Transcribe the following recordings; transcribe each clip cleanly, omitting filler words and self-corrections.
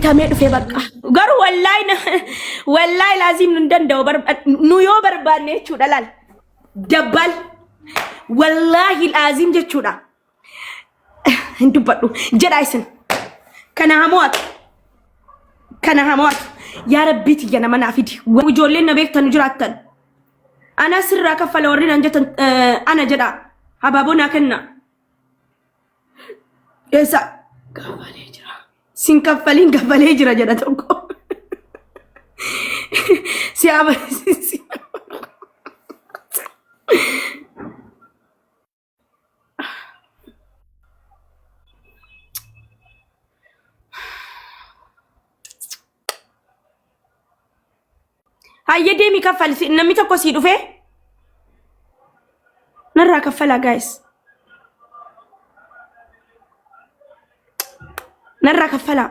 Bitamee dhufee bakka. Garuu wallaahi wallaahi laaziim nu hin danda'u nu yoo barbaanne jechuudha laal. Dabbal. Wallaahi laaziim jechuudha. Hin dubbadhu jedhaa isin. Kana hamo'atu. Kana hamo'atu. Yaa rabbii tiyya nama naa fidi. Ijoolleen na beektan nu jiraattan. Ana sirraa kaffala warri naan jettan ana jedhaa. Habaaboo naa kenna. Eessa? Kaffalee jira. Sin kaffaliin kaffalee jira jedha tokko. Si amansiisi. Hayya deemi kaffali. Namni tokko sii dhufee narraa kaffalaa guys. Narraa kaffalaa.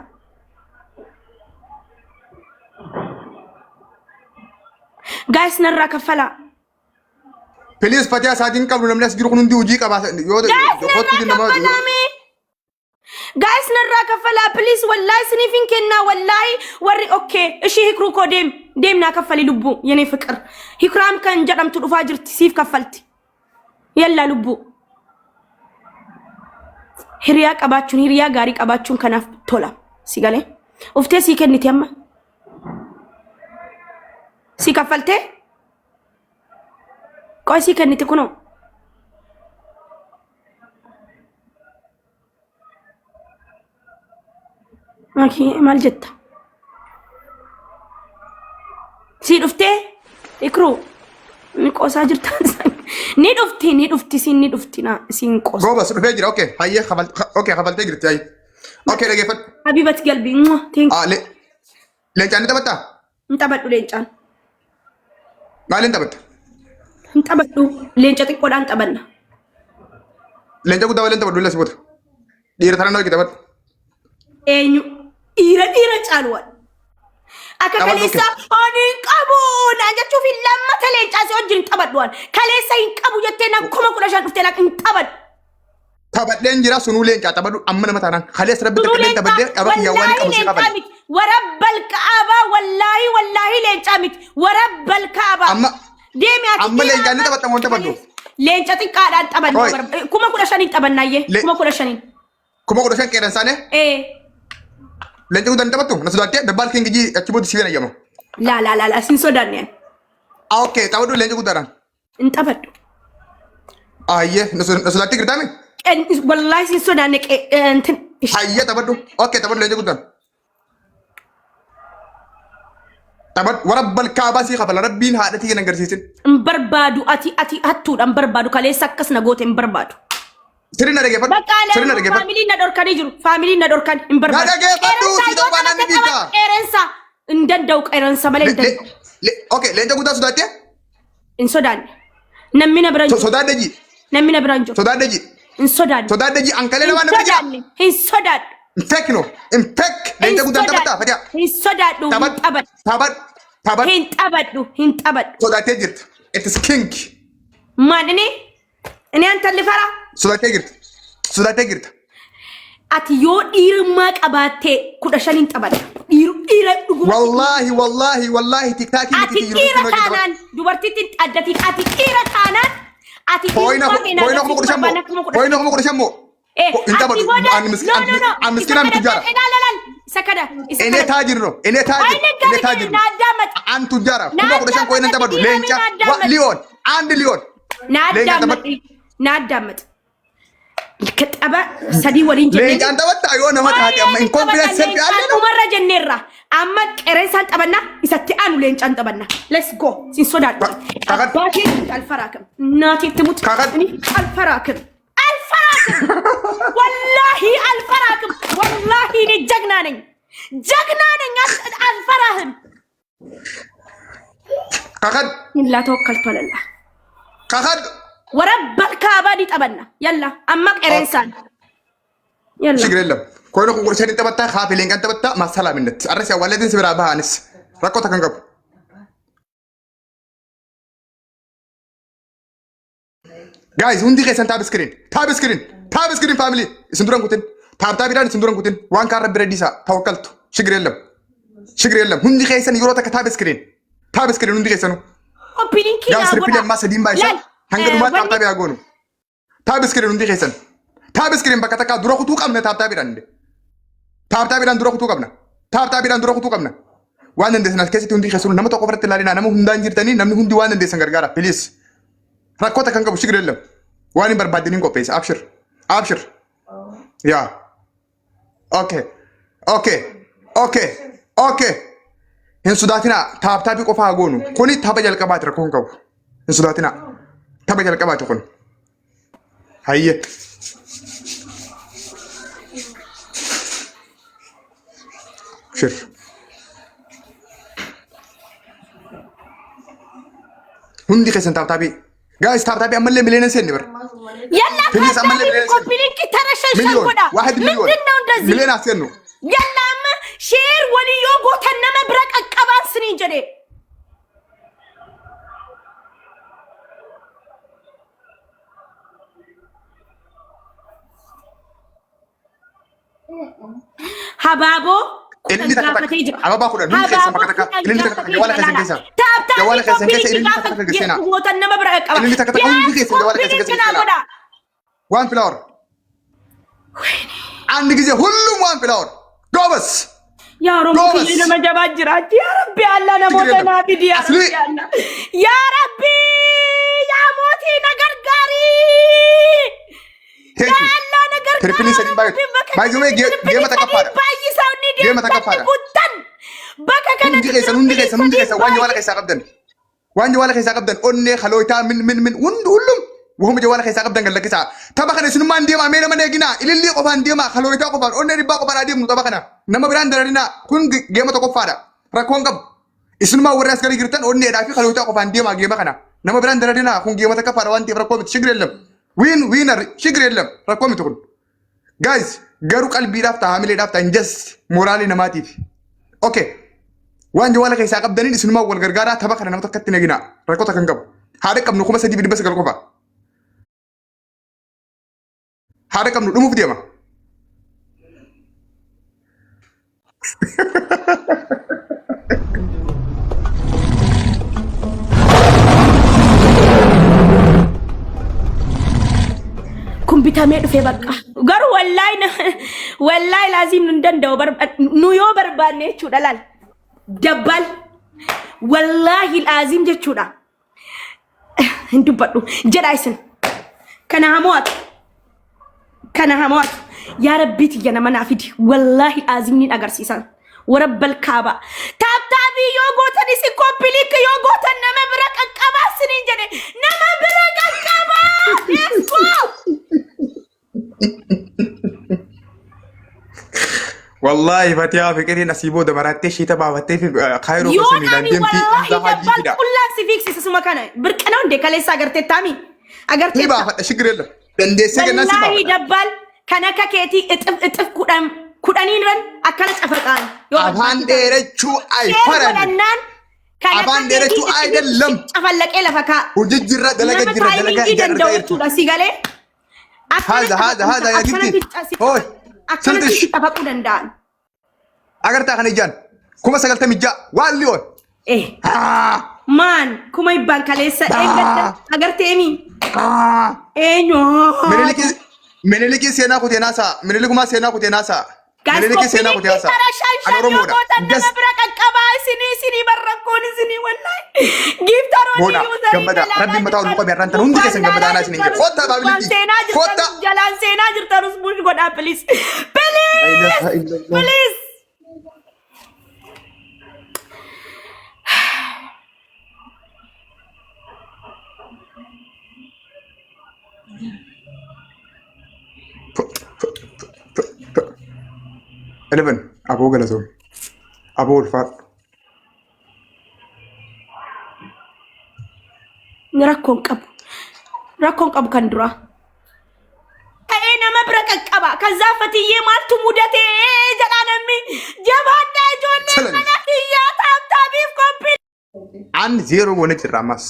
Guys narraa kaffalaa. Please Fatiha isaatiin qabnu namni as jiru kun hundi hojii qaba. Yoo Guys kottu narraa nama kaffalaa mee. Guys narraa kaffalaa please wallaahi isiniif hin kennaa wallaahi warri okay ishii hikruu koo deem deem naa kaffali lubbuu yenee fiqir hikraam kan jedhamtu dhufaa jirti siif kaffalti yallaa lubbuu hiriyaa qabaachuun hiriyaa gaarii qabaachuun kanaaf tola si galee uftee sii kenniti amma si kaffaltee qoy sii kenniti kunoo. Makii maal jetta? Sii dhuftee? Ikruu ni qoosaa jirta. Ni dhufti ni dhufti siin ni dhufti na siin qoosa. Goobas dhufee jira. Okay hayyee okay kafaltee jirti hayyee. Okay dhageeffadhu. Habibat galbii. Mwah, Thank you. Ah leencaan ni taphattaa? Hin taphadhu leencaan. Maaliin taphatta? Hin taphadhu. Leenca xiqqoodhaan taphanna. Leenca guddaa waliin taphadhu illee si bota. Dhiira tanaan hojii taphadhu. Eenyu? Dhiira dhiira caaluwan. Akka Taphadhu kaleessa ani hin qabu naan jechuuf hin lammata leencaa si wajjin hin taphadhu waan. Kaleessa hin qabu jettee naan 15,000 dhuftee naan hin taphadhu. Taphadheen jira sunuu leencaa taphadhu amma nama taanaan kaleessa rabbi Sunuu takka illee leencaa taphadhee qaba kiyyaa waan wallaahi qabu si leencaa qabale. miti. Warabbal ka'aabaa wallaahi wallaahi leencaa miti. Warabbal ka'aabaa. Amma Deemi ati amma dhiira leencaan ni amma taphatta moo hin taphadhu? Leenca xiqqaadhaan taphanna. Oi. 15,000 taphannaayyee. 15,000. 15,000 qeerransaane Ee. leenca guddaan hin taphattu na sodaattee dabbaal kiingijii achi booda si ayyama. Laa laa laa laa sin sodaanne ani. Ah okay taphadhu leenca guddaadhaan. Hin taphadhu. Ayyee na sodaattee jirtaami? Wallaahi sin sodaanne intin. Hayyee taphadhu. Okay taphadhu leenca guddaan. Taphadhu warabbal kaabaa sii kafala rabbiin haadha tiyya nan garsiisin. Hin barbaadu ati ati hattuudha hin barbaadu kaleessa akkas na goote hin barbaadu. Sirri na dhageeffadhu. Bakka Sirri na alee dhageeffadhu. faamiliin na dhorkanii jiru faamiliin na dhorkan hin barbaadu. Na dhageeffadhu, Qeerransaa si yoo ta'uu baannaan ni taphatte beekta. taphadhu qeerransa hin danda'u qeerransa malee hin danda'u. Okay leenca guddaa sodaattee? Hin sodaanne. Namni na bira hin jiru. Sodaadhe ji. Namni na bira hin jiru. Sodaadhe ji. Hin sodaanne. Sodaadhe ji ankalee Hin namaa namni jira. sodaanne. Hin sodaadhu. Hin fake no. Hin fake. Hin Leenca guddaan taphattaa sodaadhu. fatiha. Hin sodaadhu. Hin Taphadhu. taphadhu. Taphadhu. Taphadhu. Hin taphadhu. Hin taphadhu. Sodaattee jirta. It is king. Maal inni? Inni antalli fara? Sodaattee jirta. Sodaattee jirta. Ati yoo dhiirummaa qabaattee 15n taphadha. Dhiiru dhiira dhuguma. Wallaahi wallaahi wallaahi tiktaakii Ati miti dhiira taanaan dubartiitti addatiin ati dhiira taanaan ati Pooyina dhiirummaa kee na pooyina kuma agarsiisuu kudha shan moo barbaanna 15,000. pooyina 15,000 moo Eh, hin ati taphatu booda ani no no no ani isa miskiina kana miti jaara ilaal ilaal isa kana isa Ene kana. taajir no ene taajir Ayne ene gari taajir na addaamata. antu jaara Na 15,000 pooyina hin addaamata taphatu dhiira leenca na wa addaamata. liyoon and liyoon Na leenca addaamata. taphadhu Na addaamata. Tapha sadii waliin jennee. leencaan taphatta yoo nama taate amma in confidence self Leencaan alle no dhumarra jenneerra. Amma qereensaan taphanna isatti aanu leencaan taphanna. Let's go. Sin sodaadhu. Kakad. Abbaa keetti alfaraakam. Naateetti muti. Kakad. Alfaraakam. Alfaraakam. Wallaahi alfaraakam. Wallaahi እኔ ጀግና ነኝ። ጀግና ነኝ። አልፈራህም። kakad ላ ተወከልቱ አለላህ kakad ወረበል ካባ ዲጠበና የላ አማ ቀሬንሳን የላ ችግር የለም koyno kun kudha shanii taphattaa kaafi leencaan taphattaa masalaaminnet arrasi awwaaleetiin si biraa bahanis rakkoo takkan qabu. Guys, hundi keessan taap screen, taap screen, taap screen family. Isin duran kutin. Taap taapiidhaan isin duran kutin. Waan kaan rabbi reddisaa tawakkaltu. Shigir yelam. Shigir yelam. Hundi keessan yeroo takka tap screen. Tap screen hundi keessanuu. Copy linkii Yaa naa sirpii godhaa. ammaa sadiin baay'isa. Laal, Hanga dhumaa wanni tap tap yaa goonu. Tap screen hundi keessan. Tap screen bakka takkaa dura kutuu qabna tap tapiidhaan. Tap tapiidhaan dura kutuu qabna. Tap tapiidhaan dura kutuu qabna. Waan dandeessan as keessatti hundi keessanuu nama tokko ofirratti ilaalinaa nama hundaan jirtanii namni hundi waan dandeessan gargaara. Please. Rakkoo takka hin qabu shigir yelam. Waan hin barbaadin hin qopheessa. Abshir. Abshir. Yaa. Okay. Okay. Okay. Okay. Hin sodaatinaa. Tap tapii qofa haa goonu. Kuni tapha jalqabaati rakkoo hin qabu. Hin sodaatinaa. Tapha jalqabaati kun. Hayyee. Shir. Hundi keessan tap tapii. Guys, tap tapii ammallee miliyoona hin seenne bara. Yalla Please, ammallee tap tapii miliyoona copy link tara shan shan Miliyoon. godha. Waahid miliyoon. ምንድን ነው እንደዚህ? Miliyoona haa seennu. Yalla amma share walii yoo gootan nama bira qaqqabaan siniin jedhe. Habaaboo Ililli kudhan takka takka. gaafatee jira. Ababaa kudhan. Hundi keessan Habaaboo bakka takka. kudhan Ililli takka takka. gaafatee Jawaala jira keessan laala. keessa. Tap Jawaala tapii keessan copy keessa linkii ililli takka gaafa takka seenaa. gootan nama bira qaqqaba. Ililli takka takka hundi ቢያንስ keessan jawaala copy keessan link keessa naa seenaa. godha. One flower. አንድ ጊዜ ሁሉም one flower ጎበዝ Yaa Oromoo ጎበዝ። kiyya nama jabaa jiraatti. Yaa Rabbi Allah namoota የለም። naa fidi yaa Asli- Rabbi Allah. Yaa Rabbi yaa mootii na gargaari. Thank Yaa you. Allah na gargaari. Triple sadiin baay'atu. By the way, geema takaffaadha. Baay'isaa inni Geema deemtan takaffaadha. guuttan. Bakka Hundi kanatti keessan hundi triple keessan hundi sadiin keessan waan jawaala baay'isa. keessaa qabdan waan jawaala keessaa qabdan onnee kalootaa min min min hundi hullum wahuma jawaala keessaa qabdan gad lakkisaa. Tapha kana isinummaan deemaa mee nama eeginaa ilillii qofaan deemaa kalootaa qofaan onnee dhibbaa qofaan adeemnu tapha kana nama biraan dararinaa kun geema tokkoffaadha rakkoon qabu. Isinumaan warri as gadi jirtan onneedhaa fi kalootaa qofaan deemaa geema kana nama biraan dararinaa kun geema tokkoffaadha waan ta'eef rakkoo miti shigir የለም win winner shigir የለም rakkoo miti kun. Guys, garuu qalbiidhaaf ta'a hamileedhaaf ta'a just moraalii namaatiif. Okay. Waan jawaala keessaa qabdaniin isinumaan wal gargaaraa tapha kana nama tokkotti naginaa rakkoo takka hin qabu. Haadha qabnu 3,900 qofa. Haadha qabnu dhumuuf deema. Kun bitamee dhufee bakka. Garuu wallaahi wallaahi laaziim nu hin danda'u nu yoo barbaanne jechuudha laal. Dabbal wallaahi laaziim jechuudha. Hin dubbadhu jedhaa isin. Kana haa mo'atu. Kana haa mo'atu. Yaa Rabbii tiyya nama naa fidi. Wallaahi laaziim niin agarsiisan. Warabbal kaaba. Tap tapii yoo gootan isin copy link yoo gootan nama bira qaqqabaa isiniin jedhe. Nama bira qaqqabaa. Let's go. Wallaahi Fatihaa Fiqiriin asii booda marattee shiita baafattee fi kaayiroo Yoo keessa miilaan ani deemti wallaahi Hamzaa Hajii dabbal fida. qullaan si fiiksisa suma kana. Birqina hundee kaleessa agarteettaami. Ni Agarteetta. baafadha shigir የለም. Dandeessee kennaan si Wallaahi baafadha. dabbal kan akka keetii ixif ixif kudhan kudhaniin ran akkana cafaqaan. Yoo Afaan barbaachisa. dheerachuu ay Share faran. godhannaan kan akka Afaan keetii dheerachuu ixif አይደለም. cafallaqee lafa kaa. Hojii jirra dalaga Nama jirra dalagaa timingii ijaan danda'u argaa jirtu. jechuudha si galee. Akkana Haza haza haza yaa akkanatti gifti. Hooy. akkanatti Siltish. si cafaquu danda'an. Agartaa kana ijaan. 96,000 waan liyoon. Eh. Maan kuma ibbaan kaleessa eeggatta agarteemi. Eenyu. Minilikii seenaa kutee naasaa. Minilikumaa seenaa kutee naasaa. Guys, Minilikii seenaa kutee copy link naasaa. tara shan Ani shan yoo Oromoodha. gootan nama Gas bira qaqqabaa isinii isinii barrakkoon isinii wallaahi. Giiftaroonni Boona userii gammada jalaa rabbiin mataa ol jirtan qabe har'aan tan hundi gubbaan keessan gammadaa laalaa anaa isiniin jedhe. jirtanus Kottaa gubbaan baabilitti. seenaa Kottaa. jirtanus jalaan seenaa jirtanus push godhaa please. La Please ilaha illallah. please. 11 aboo galatoom aboo ulfaadhu. Rakkoon qabu. Rakkoon qabu kan duraa. Ta'ee nama bira qaqqaba. Kazaa fatiyyee maaltu mudate jedhaa namni. Jabaadhaa ijoollee Challenge. mana kiyyaa tap tapiif copy An zeeroo goone jirra ammas.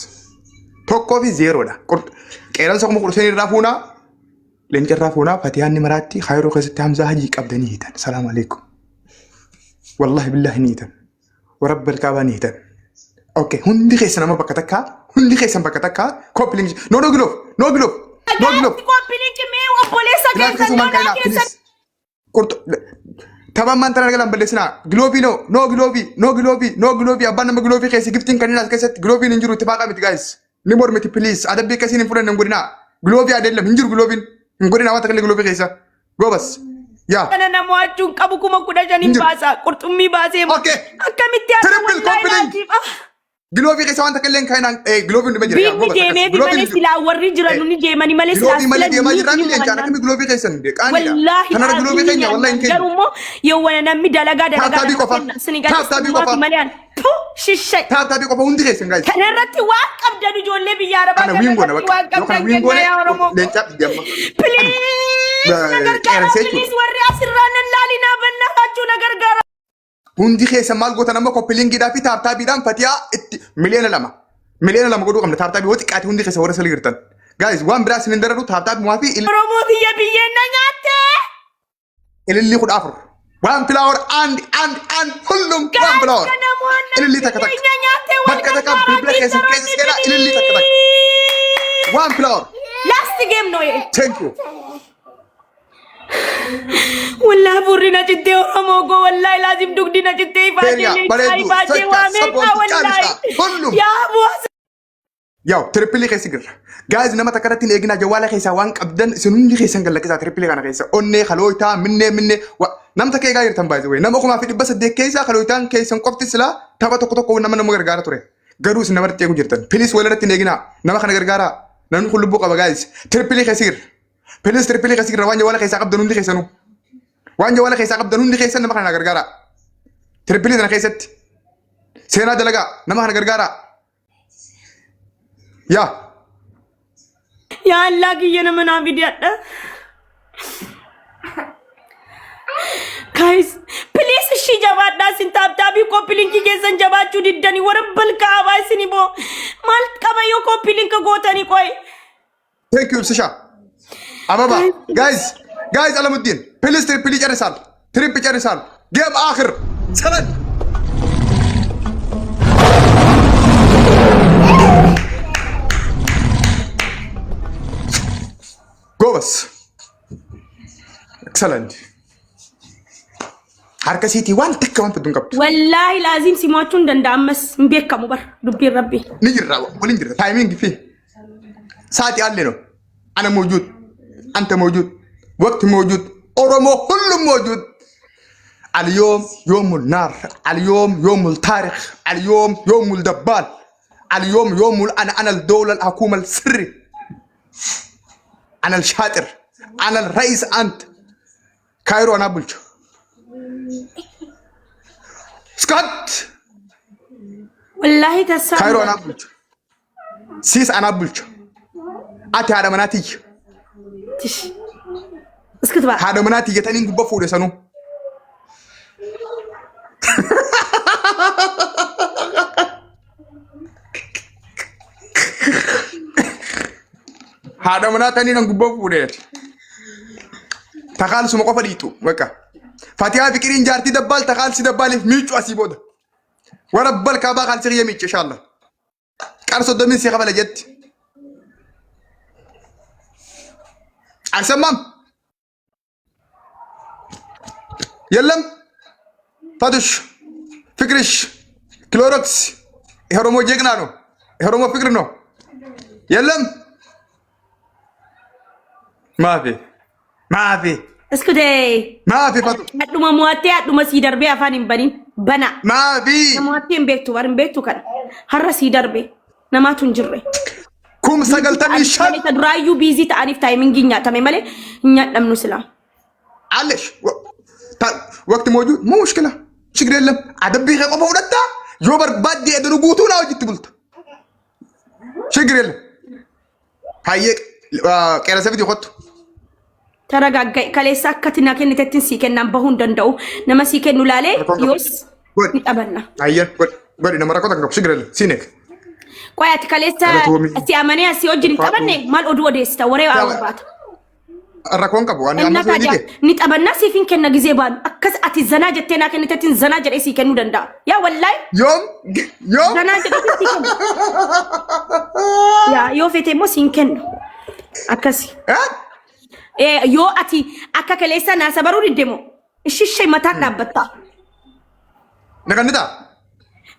Tokkoo fi zeeroodha. Qeeransa 15,000 irraa fuunaa. Leenca irraa fuunaa Fatiyaan ni maraatti Kaayiroo keessatti Hamzaa Hajii qabdanii hiitan. Salaam alaikum. Wallahi billahi ni hiitan. Warabba alkaabaa ni hiitan. Okay, hundi keessan amma bakka takkaa, hundi keessan bakka takkaa, copy link. No, no glove, no glove, no glove. Gaatti copy link mee obboleessa Glove keessan keessumaan lolaa kainaa, keessan. please. Qurxu taphaan maan tana galan balleessinaa. Giloobii no, no giloobii, no giloobii, no giloobii. Abbaan nama giloobii keessa giftiin kanneen as keessatti giloobiin hin jiru ittifaaqa miti guys. Ni mormiti please. Adabbii akkasiin hin fudhanne hin godhinaa. Giloobii adeellam hin jiru giloobiin. Hin godhinaa waan takka illee giloobii keessa. Goobas. Yaa. Kana nama waachuun qabu 15,000 Hin jiru. baasa. Qurxummii baasee Okay. akkamitti haadha Triple wallaahi copy link. laajiif. Ah. Giloobii keessa waan takka illee hin kaa'inaan. Giloobiin dhumee jira. Yaa Biinni goobas akkas. deemeefi Giloobiin malee hin jiru. silaa warri jiran ni deemani malee silaa Giloobii malee sila deemaa ni jirraa ni miti leencaan mo'annaan. akkamii giloofii keessan qaaniidha. Wallaahi Kanarra laaziim giloofii ni keenya wallahi hin nyaanna. keenya. Garuu immoo yoo wana namni dalagaa dalagaa Taaptaabii nama qofa. kenna sini galee Taaptaabii sinumaati qofa. malee an tu shishay. Taaptaabii qofa hundi keessan guys. Kana irratti waan qabdan ijoollee biyya arabaa Kana kana wiin goona irratti bakka. waan Yoo kana qabdan wiin kennaa goone yaa Oromoo. leencaa fiddi amma. Please na gargaaraa Qeerransa jechuudha. please warri asirraa nan laalinaa bannaa na gargaara. Hundi keessan maal gootan amma koppilingiidhaa fi taaptaabiidhaan fatiyaa itti 2 miliyoona. 2 miliyoona godhuu qabna taaptaabii yoo xiqqaate hundi keessa warra salii jirtan. Guys, waan biraa isin hin dararu taaptaabii maa fi Oromoo tiyya biyyeen na nyaatte. ilillii 14. Waan flower and and and hullum waan flower. Gaafa namoonni Ilillii takka takka. biyya nyaatte wal Bakka takka gargaaraa bilbila keessan keessa seenaa ilillii takka takka. Waan flower. Last game no ye. Thank you. Wallahi furri na cittee Oromoo koo wallahi laazim dugdi na cittee ifaajee Keenya leencaa bareedduu ifaajee sakka waa meeqaa sabboontu wallahi. caalisa hullum. Yaa bu'aa Yaw, triple keessa jirra. Guys, nama takka irratti hin eeginaa jawwaala keessaa waan qabdan isin hundi keessan gallakkisaa triple kana keessa. Onnee kalooytaa minnee minnee nama takka eegaa jirtan baay'ee wayi. Nama 1800 keessaa kalooytaan keessan qofti silaa tapha tokko tokko nama nama gargaara ture. Garuu isin nama irratti eegu jirtan. Please wal irratti hin eeginaa. Nama kana gargaaraa. Namni kun lubbuu qaba guys. Triple keessa jirra. Please triple keessa jirra waan jawwaala keessaa qabdan hundi keessanuu. Waan jawwaala keessaa qabdan hundi keessan nama kana gargaaraa. Triple kana keessatti. Seenaa dalagaa nama kana gargaaraa. Yaa. Yaa Allah kiyya nama naa fidi hadha. Guys, please ishii jabaadhaa isin taaptaabii copy linkii keessan jabaachuu diddanii warra balkaabaa isin boo maal qaba yoo copy link gootanii qoy. Thank you, Ibsisha. Ababa. Guys, guys, Alamuddin. Please triple ጨርሳል. Triple ጨርሳል. Game آخر. ሰላም. ጎበስ. Excellent. Harka isiitii waan takka waan fiddu hin qabdu. Wallaahi laaziim si mo'achuu hin danda'a ammas hin beekamu bar dubbiin rabbi. Ni jirra waliin jirra. Timing fi saati አለ ነው። أنا موجود أنت موجود وقت موجود ኦሮሞ ሁሉም موجود። اليوم يوم النار، اليوم يوم التاريخ، اليوم يوم الدبال، اليوم يوم أنا أنا الدولة الحكومة السري، أنا الشاطر، أنا الرئيس، أنت كايرو أنا بلش اسكت. Wallaahi tasaa. ካይሮ أنا بلش سيس أنا بلش أتي هذا مناتي. Tish. Iskit baa. Haadha manaatii jetaniin gubba fuudhe sanuu. Haadha manaa tanii nan gubba fuudhe. Takaalsuma qofa dhiitu bakka. Fatihaa Fiqiriin jaartii dabbaal takaalsi dabbaaliif miiccu asii booda. Warra balkaabaa kaalsi kiyya miiccu inshallah. Qar 30n si kafala jetti. አይሰማም? የለም ፈቱሽ ፍቅርሽ ክሎሮክስ የኦሮሞ ጀግና ነው። የኦሮሞ ፍቅር ነው። የለም ማፊ ማፊ Iskitee. ማፊ ፈቱ Hadhuma mo'attee hadhuma sii darbee afaan hin banin bana. ማፊ Mo'attee hin beektu bar hin beektu kana. Har'a sii darbe namaatu hin jirre. 95000. Isa duraayyuu busy ta'aniif timingii nyaatame malee hin nyaadhamnu silaa. አለሽ ወቅት موجود مو مشكلة ችግር የለም adabbii kee qofa fudhatta yoo barbaadde edanu guutuu naa hojitti bulta ችግር የለም hayyee qeerransa fidi kottu. Taragaagga'i kaleessa akkati naa kennitetti sii kennaan bahuu hin danda'u. Nama sii kennu laalee yoos ni taphanna. Hayyee godhi godhi nama rakkoo takka qabu ችግር የለም siin eega. Qoy ati kaleessa Galatoomii. si amanee asii wajjin hin taphanne maal oduu odeessita waree waa barbaata. Rakkoon qabu. Ani Innaa amma taadiyaa soolii ni taphannaa siif hin kenna gizee baanu akkas ati zanaa jettee naa kennitetti zanaa jedhee sii kennuu danda'a. Yaa wallaahi Yoom? Yoom? zanaa jedhee sii kenna. Yaa yoo fete immoo siin kennu. Akkasi. Eh? Yoo ati akka kaleessa naa sabaruu didde moo ishishee mataan dhaabbatta. Na kennitaa?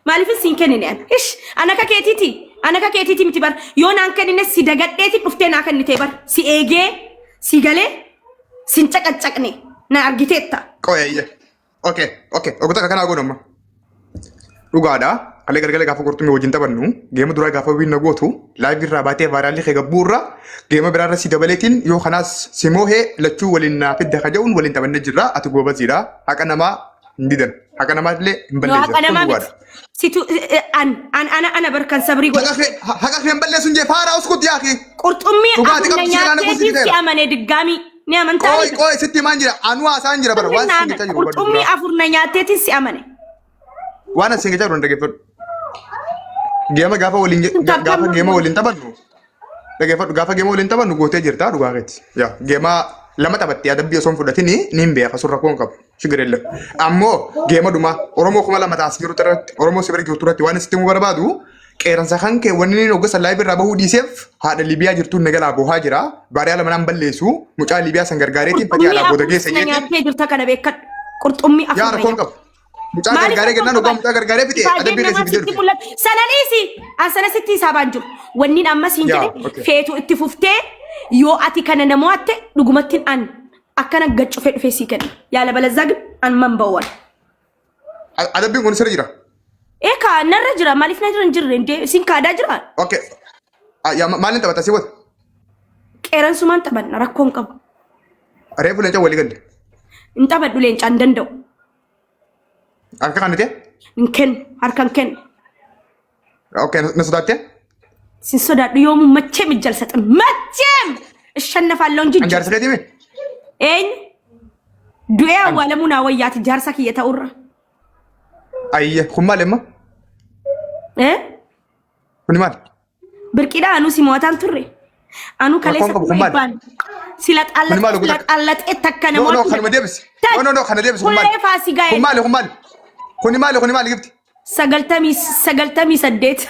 Maaliif siin kennine an? Ish an akka keetiiti. An akka keetiiti miti bar. Yoo naan kennine si dagadheeti dhuftee naa kennitee bar. Si eegee si galee sin caqaccaqne na argiteetta. Qoyayye. Okay, okay. Ogu takka kanaa goonu amma. Dhugaadha. Kalee galgala gaafa qurxummii wajjin taphannu geema duraa gaafa wiin na gootu live irraa baatee viral kee gabbuu irra geema biraarra si dabaleetiin yoo kanaas si moohee lachuu waliin naa fidda ka jedhuun waliin taphannee jirra. Ati goobaziidha. Haqa namaa hin didan. Haqa namaa illee hin No haqa balleessan. Kun namaa miti. dhugaadha. Situ an an ana ana bar kan sabrii godhe. Haqa kee hin balleessu hin jee faaraa uskut yaaqi. Qurxummii Dhugaatii afur na qabdu si galaana nyaateetiin si kuusi amane diggaamii. Ni amantaa Qoy miti. qoy sitti himaan jira. Anuu haasaan jira bara waan Na siin amane. jechaa jiru hubadhu Qurxummii duraa. afur na nyaateetiin si amane. Waan asiin jechaa jiru hin dhaggeeffadhu. Geema gaafa waliin gaafa geema waliin taphannu dhaggeeffadhu gaafa geema waliin taphannu gootee jirta dhugaa keeti. Yaa geema lama taphattee adabbii osoo hin fudhatini ni hin beeka sun rakkoo hin qabu. Shigar illee. Ammoo geema dhumaa Oromoo 2000 taas jiru irratti Oromoo si bira jirtu irratti waan sitti himuu barbaadu qeeransa kan kee wanni inni hoggansa live irraa bahuu dhiiseef haadha Liibiyaa jirtuun na jalaa boohaa jira. Baariyaa lama naan balleessu mucaa Liibiyaa san gargaareetiin fatii Qurxummii alaa booda afur geessa na jeetiin nyaattee jirta kana beekkadhu. Qurxummii afur yaa na rakkoon nyaatte. qabu. Mucaa Maaliif gargaaree rakkoon kennaan hoggaa qaban? mucaa gargaaree fixee Ifaajeen adabbii namaa keessi fidee sitti dhufe. mul'ata. Sana dhiisi. An sana sitti hisaabaan jiru. Wanniin amma siin Yaa jedhe okay. feetu itti fuftee yoo ati kana namo'atte dhugumattiin an akkana gad cufee dhufee sii kenna. Yaala balazzaa gin an man ba'uwan. Adabbiin kun sirra jira. Eekaa narra jira maaliif narra hin jirre indee isin kaadaa jira. Okay. Yaa maaliin taphata si wata? Qeeransumaan taphanna rakkoo hin qabu. Reefu leenca walii galle. Hin taphadhu leencaan hin danda'u. Harka kan ta'e? Hin kennu harka hin kennu. Okay na sodaattee? Sin sodaadhu yoomuu macheem ijji alsaxin macheem ishannafaalloon An jijji. jaarsa keetii mi? Eenyu du'ee An. awwaalamuu naa wayyaati jaarsa kiyya ta'urra. Ayye kun maali amma? Eh? Kuni maali? Birqiidha anuu si mo'ataan turre. Anuu kaleessa Rakkoon qabu kuma kun maali? dhibbaan sila Kuni maali xaallaxee sila guutaa? xaallaxee takka No no namoota kanuma deebisi. No no no kana deebisi kun maali? Hullee faasigaa Kun maali kun maali? Kuni maali kuni maali gifti? 98.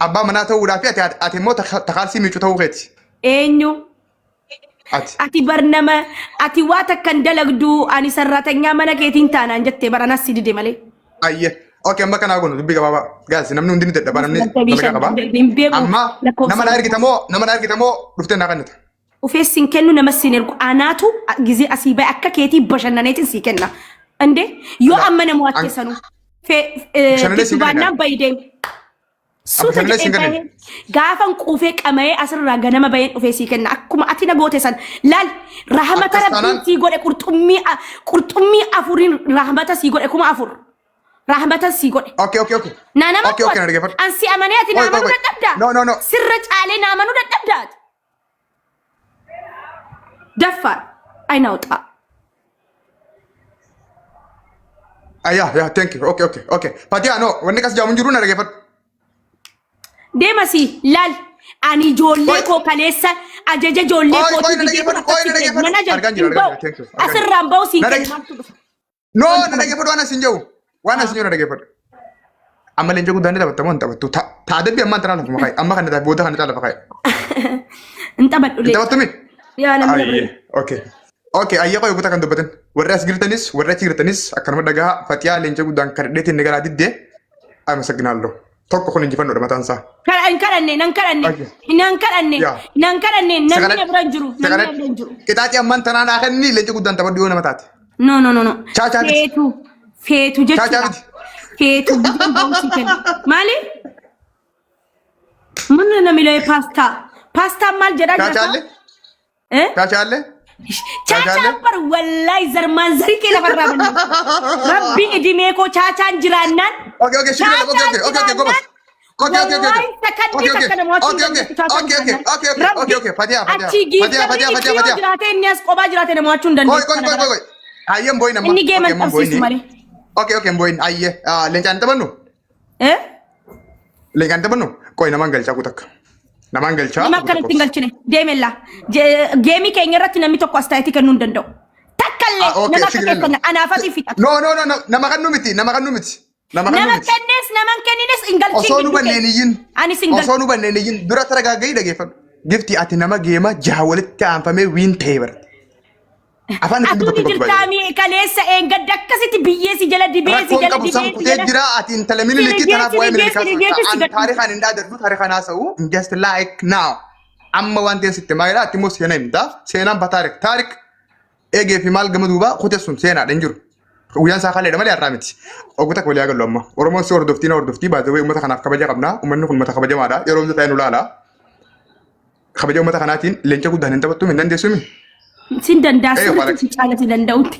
Abbaa manaa ta'uudhaa fi ati ati immoo takaalsii miicuu ta'uu keeti. Eenyu? Ati. Ati bar nama ati waa takka hin dalagdu ani sarraatanyaa mana keetiin taanaan jettee bara nas si dide malee. Ayye. Okay amma kanaa goonu dubbii gabaabaa. Gaas namni hundi ni dadhaba namni Sagaltamii dalagaa shan qaba. hin beeku Amma lakkoofsa. nama na ergitamoo nama na ergitamoo dhuftee naa kennita. Ufees sin kennu namas sin ergu anaatu gizee asii bahe akka keetii bashannaneetiin sii kenna. Inde yoo amma nama An wattee sanuu bashannanee fiddu siin kennina. baannaan bahi deemi. An Suuta bashannanee jedhee siin bahee kennina. gaafan quufee qama'ee asirraa ganama baheen dhufee sii kenna. Akkuma ati na goote san laal rahmata Akkas rabbiin taanaan sii godhe qurxummii afuriin rahmata sii godhe 4000 rahmata sii godhe. Okay okay okay. Naa nama Okay okay na dhaggeeffadhu. An si amanee ati naa Qoy qoy amanuu qoy. dadhabdaa? No no no. Sirra caalee naa amanuu dadhabdaa? ati? Daffaar ayinaawxaa. Ah, yeah, yeah, thank you. Okay, okay, okay. Fatiha, no, wanni kas jaamu hin jiru na dhaggeeffadhu. Deemasi laal ani ijoollee Qoy, koo kaleessa ajaja ijoollee qoy, qoy, kootii na didee kun dhaggeeffadhu, qoy, akkatti na ta'e dhaggeeffadhu. nan ajaja Argaan jira, hin argaan ba'u jira, thank you. Argaan jira. asirraan ba'u siin Na kenna dhagge, maaltu dhufa. no, na dhaggeeffadhu waan asin jiru. Waan asin jiru na dhaggeeffadhu. Amma leenca guddaan ni taphatta moo hin taphattu? Ta ta adabbii ammaan tanaa lafuma kaa'i. Amma kana booda kana caalaa lafa kaa'i. Hin taphadhu Hin leenca. taphattu mi? Yaa namni Ayyee, bira. okay. Okay, ayyee qoy guutaa kan dubbatan. Warri as jirtanis, warri achi jirtanis akkanuma dhagaa Fatiyaa leenca guddaan kadhadheetiin ni galaa diddee amasaginaallo. Tokko kun injifannoodha mataan isaa. Hin kadhanne, nan kadhanne, Okay. nan kadhanne, Yaa. nan kadhanne, namni Sagalee na bira hin jiru, namni na sagalee bira hin jiru. qixaaxii ammaan tanaa naa kenni leenca guddaan taphadhu yoo nama taate. No, no, no, no. Chaa chaa miti. Feetu, feetu Chaa chaa jechuudha. miti. Feetu gizeen ba'uu sii kenna. Maali? Mana namni paastaa. Paastaan maal jedhaa Chaa jirta? chaallee. Eh? Chaa chaallee. Chaa Chaachaan chaallee. bar wallahi zarmaan zarii kee lafarraa balleessa. Rabbi idimee koo chaachaan jiraannaan. Okay, okay, shukran. Okay, Chaachaan okay, okay, okay, gobas. jiraannaan. Okay, okay, okay, Wallahi okay. sakandii Okay, okay. takka namoota hin Okay, okay. dandeessu chaachaan Okay, okay. jiraannaan. Okay, okay. Rabbi Okay, okay. Fatiha, Fatiha. achi Fatiha, giiftarri Fatiha, Fatiha, itti yoo Fatiha. jiraate inni as kophaa jiraate namoota hin Koi, dandeessu koi, kana koi, koi, bara. koi. Ayyee hin boo'in amma. Inni Okay, geeman amma hin qabsiisu boo'in. malee. Okay, okay, hin boo'in. Ayyee. Ah, leencaan taphannu? Eh? Leencaan taphannu? Koi namaan galchaa kutakka. Namaan galchaa. Nama akkanatti hin galchine deemella. Geemii keenya irratti namni tokko as taayitii kennuu hin danda'u. Takkallee Ah, okay, nama akka sigirri keessan anaafati fixatu. No, no, no, no, nama kan nu miti, nama kan nu miti. Nama kan nu Nama miti. kennees nama hin kennines hin galchiin Osoo nu gidduu banneen keenya. iyyin. Anis hin Osoo galchu. nu banneen iyyin dura taragaagga'i dhageeffadhu. Gifti ati nama geema jaha walitti aanfamee wiin ta'e bara. Afaan ittiin Atuu dubbatu ni qabdu jirtaa baay'ee. mi kaleessa eengadda akkasitti biyyee si jala dibee si Rakkoon jala qabu san dibee si kutee jala. jira ati intala minilikii Sirigee tanaaf waa'ee sirigee minilikaa sirigee si an gadhiise. taarikaan hin dhaadadhu taarikaan haasa'u just like now. Amma waan ta'e sitti maayidha ati immoo seenaa himta seenaan ba taarik taarik eegee fi maal gama duubaa kutee sun seenaadha hin jiru. Guyyaan isaa kaleedha malee har'aa miti. Oguu takka walii agallu amma. Oromoon si hordoftii na hordoftii baay'ee uummata kanaaf kabaja qabna. Uummanni kun uummata kabajamaadha. Yeroo hunda taa'ee nu laala. Kabaja uummata kanaatiin leenca guddaan hin taphattu hin dandeessumi. Sin danda'a Ee, sirriitti Farak. si caalatti danda'utti.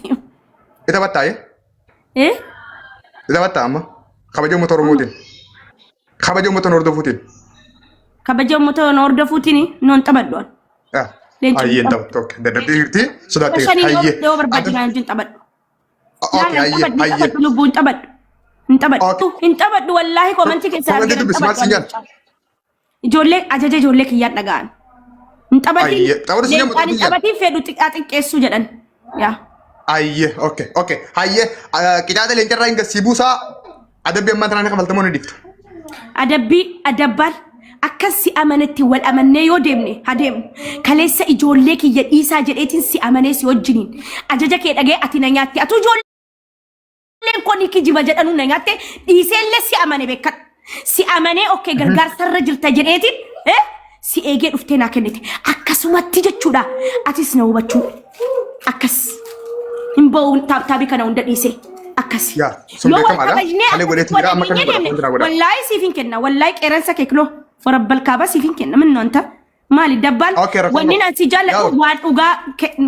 Ni taphattaa ee? Eh? Ni taphattaa amma. Kabaja uummata Oromootiin. Kabaja uummata hordofuutiin. Kabaja uummata hordofuutiin noon taphadhu. ani. Ah, Leenca Hayyee hin guddaa. taphattu. Okay. Dadhabdee jirti. Sodaattee jirti. Shanii Hayyee. yoo barbaade naan hin taphadhu. Okay, Laala hin hayyee, taphadhu hin hayyee. taphadhu lubbuu hin taphadhu. Hin taphadhu. Okay. Hin taphadhu wallaahi koomantii keessaa Koomantii argina hin dubbisi maal taphadhu. siin ani. jedhan? Ijoollee ajaja ijoollee kiyyaan dhaga'an. Hin taphatiin Ayyee, taphatu siin jedhamu leencaan hin taphatu taphatiin fedhu xiqqaa xiqqeessuu jedhan. Yaa. Ayyee, okay, okay. Hayyee, qixaaxa leencarraa hin gassii buusaa adabbii ammaan tanaan kafaltamoo ni dhiftu. Adabbii adabbaan akka si amanetti wal amannee yoo deemne haa deemnu. Kaleessa ijoollee kiyya dhiisaa jedheetiin si amanee si wajjiniin. Ajaja kee dhagee ati na nyaatte. Atuu ijoollee Ijoolleen koo ni kijiba jedhanuu na nyaatte dhiiseellee si amane beekadhu. Si amanee okkee gargaarsarra jirta jedheetiin eh, si eegee dhuftee naa kennite. Akkasumatti jechuudha. Atis na hubachuu. Akkas. Hin ba'u taabtaabii kana hunda dhiisee. Akkas. Yaa, sun Yoo wal beekamaadha. kabajnee Kalee godheetti akkasitti jira, amma wal kan amannee godha, deemne wanti naa godha. wallaahi siif hin kenna. Wallaahi qeeransa kee kiloo. Warabbal kaabaa siif hin kenna. Minnoon ta'a. Maali dabbaan Okay, rakkoon wanni qabu. an si jaalladhu Yaa. waan dhugaa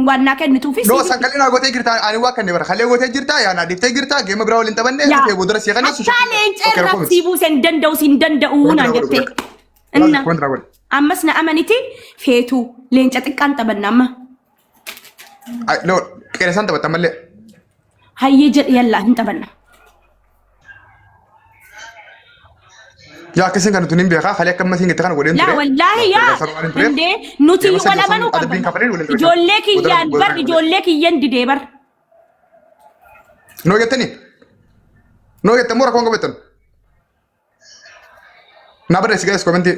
waan naa kennituufi No, siif san kalli naa gootee jirta ani waa kanne bara kallee gootee jirta yaa naa dhiftee jirta geema biraa waliin taphanne Yaa. dhufee boodara si kanne Hattaa leenca Okay, irraa rakkoo sii miti. buuse hin danda'u siin danda'u Wanti naan naa godhu jettee. godhu. Inna Wanti naa godhu. ammas na amaniti feetu leenca xiqqaan taphanna amma. Ay, no, qeerensaan taphatta mallee. Hayyee jedhi yallaa hin taphanna. Yaa akkasiin kan tun hin beekaa kalee akka ammasii itti kana godheen Laa ture. wallaahi yaa Gargaarsa waan hin tureef. indee nuti Yeroo wal sadii osoo amanuu adabbiin qabna. kafaleen waliin ture. Ijoollee kiyyaan Godhan- bar ijoollee kiyyan didee bar. Noo jettanii? Noo jettan moo rakkoon qabattan? Naa barreessi gaa'es komentii.